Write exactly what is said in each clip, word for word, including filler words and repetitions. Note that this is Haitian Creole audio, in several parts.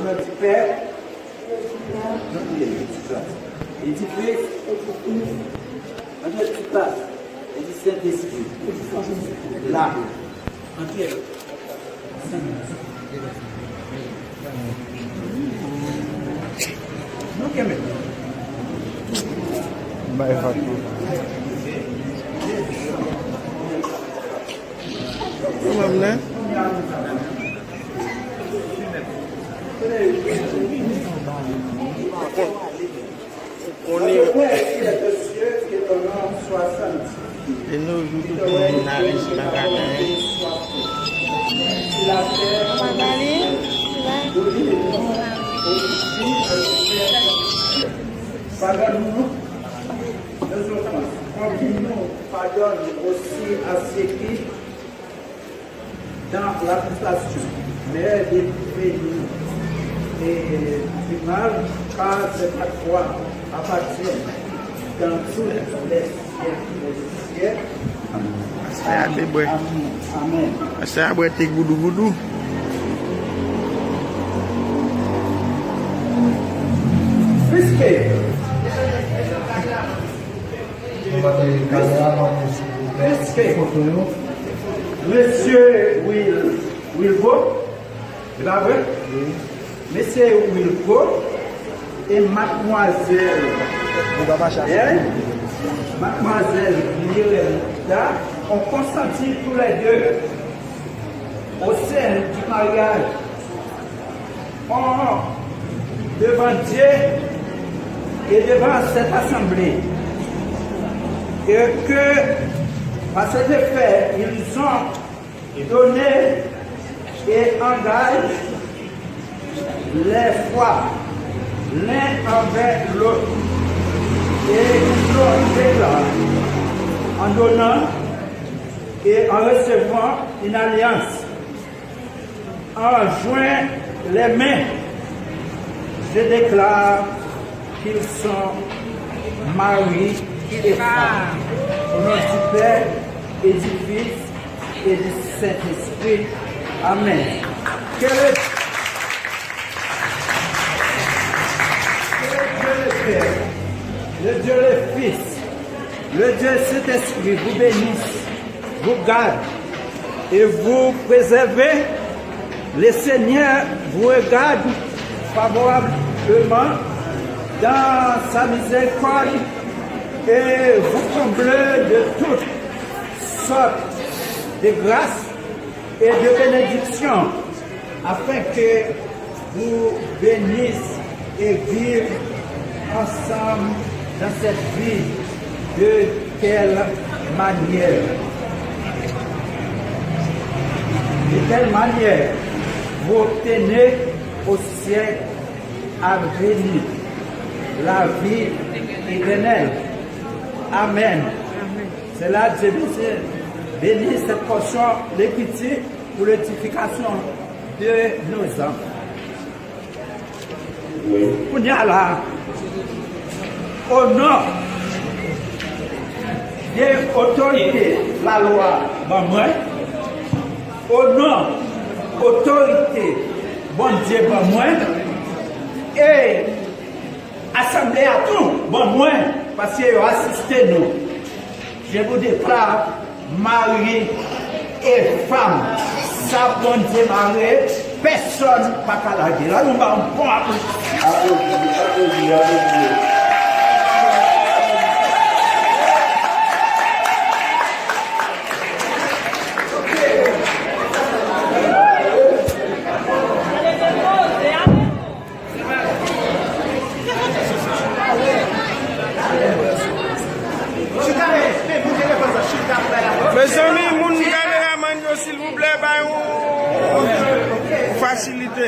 Au nom du Père, et du Fils, et du Saint-Esprit. Là. Antre. Nou kenbe. Bay vato. Ou menm, nen? Konnen. E nou jou tou pou jounalis nan kaka. Magali, la. Padonne-nous nos offenses, comme nous pardonnons aussi à ceux qui dans l'accusation, mais délivre-nous du mal, car c'est à toi appartiennent dans tous les siècles des siècles. Pastè a te bwè. Amen. Amen. Pastè a bwè te goudou goudou. Puisque Mesye Wil, Wilgo, se pa vre? Mesye Wilgo et mademoiselle, hein? Mademoiselle Mirelda ont consenti tous les deux au sein du mariage, ont devant Dieu et devant cette assemblée, et que, par cet effet, ils ont donné et engagent leur foi l'un envers l'autre, et ils ont déclaré en donnant et en recevant une alliance. En joignant les mains, je déclare qu'ils sont mari et femme. Au nom du Père et du Fils et du Saint-Esprit. Amen. Que le, que le Dieu le Père, le Dieu le Fils, le Dieu Saint-Esprit vous bénisse, vous garde et vous préserve. Le Seigneur vous regarde favorablement dans sa miséricorde et vous comble de toutes sortes de grâces et de bénédictions, afin que vous bénissez et vivez ensemble dans cette vie de telle manière, de telle manière, vous obtenez au siècle à venir la vie éternelle. Amen. Amen. C'est là que Dieu bénit, bénit cette portion d'écriture pour l'édification de nos âmes. Kounye a la, o non de otorite lalwa ban mwen, o non otorite Bondye ban mwen, e asanble a tou ban mwen, paske yo asiste nou. Je vous déclare mari e fanm. Sa Bondye mare, pèsòn pa ka lage. Ann nou ba yon bon aplodisman. Aplodi, aplodi, aplodi. Mezanmi, moun gade Raman yo, silvouplè, bay yon fasilite.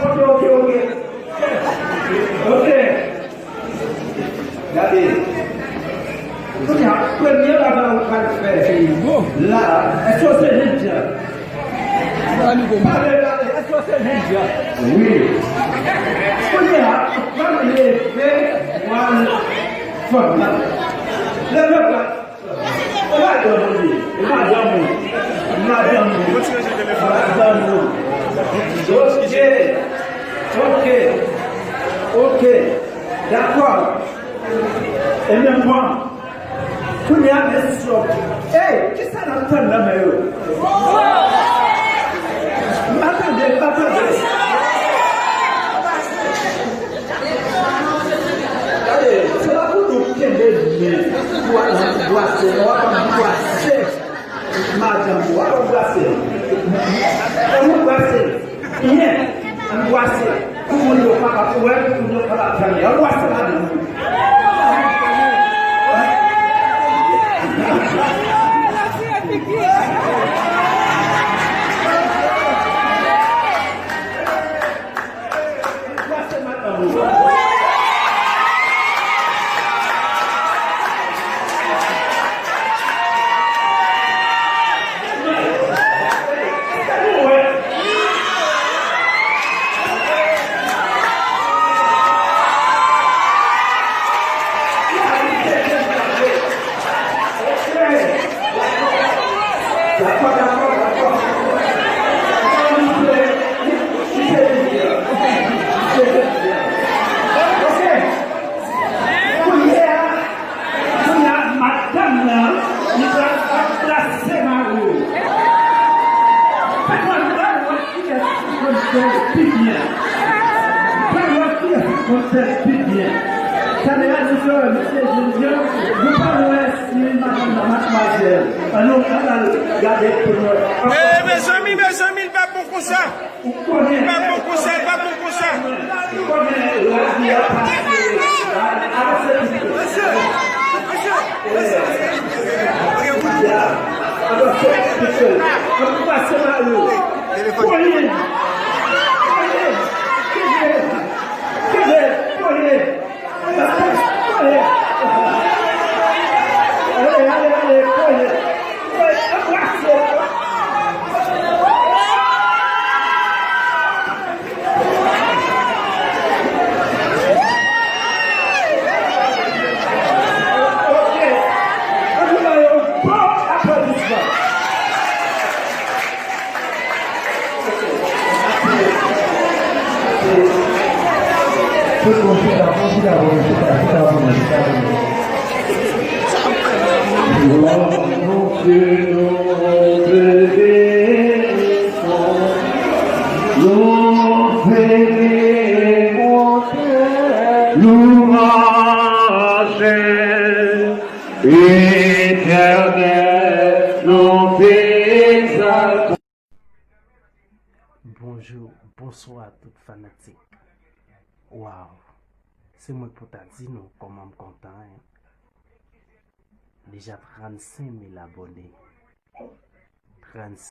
Ok, ok, ok. Ok. Gade. Kounye a, premye bagay ou pral fè la, èske w se jènjan? Pale, pale, èske w se jènjan? Wi. Kounye a, ou pral leve pwal fanm nan. Leve pwal. Madanm ou ye, madanm ou, madanm ou. Ok. Ok. Ok. Dakò. Ebyen, bon. Kounye a, mesye yo. Ey, kisa n ap tann nan men yo? M pa tande, m pa tande. Gade, se pa pou nou kenbe men pou al anbrase, non, w ap anbrase. Madanm, w ap anbrase. Ann anbrase. Byen. Anbrase. Pou moun yo kapab wè, pou moun yo kapab tande. Anbrase madanm ou. Kounye a, kounye a, madanm nan, li pral anbrase mari l. Pral wè kiyès ki konn fè l pi byen. Pral wè kiyès ki konn fè l pi byen. Tande a, mesye, mesye, jèn, jèn, nou pral wè si madanm nan, madmwazèl. Ann nou, ann al gade pou nou wè. Eh, mezanmi, mezanmi, l pa bon konsa. Li pa bon konsa, li pa bon konsa. Tout moun chita, moun chita pou mwen, chita, chita pou mwen, chita pou mwen. Lòm nou ke nou te benison, nou vle monte louwaje Etènèl, nou te egzalte. Bonjou, bonswa tout fanatik. Waw, se mwen k pou ta di nou kòman m kontan, en. Deja trannsenk mil abòne. Trannsenk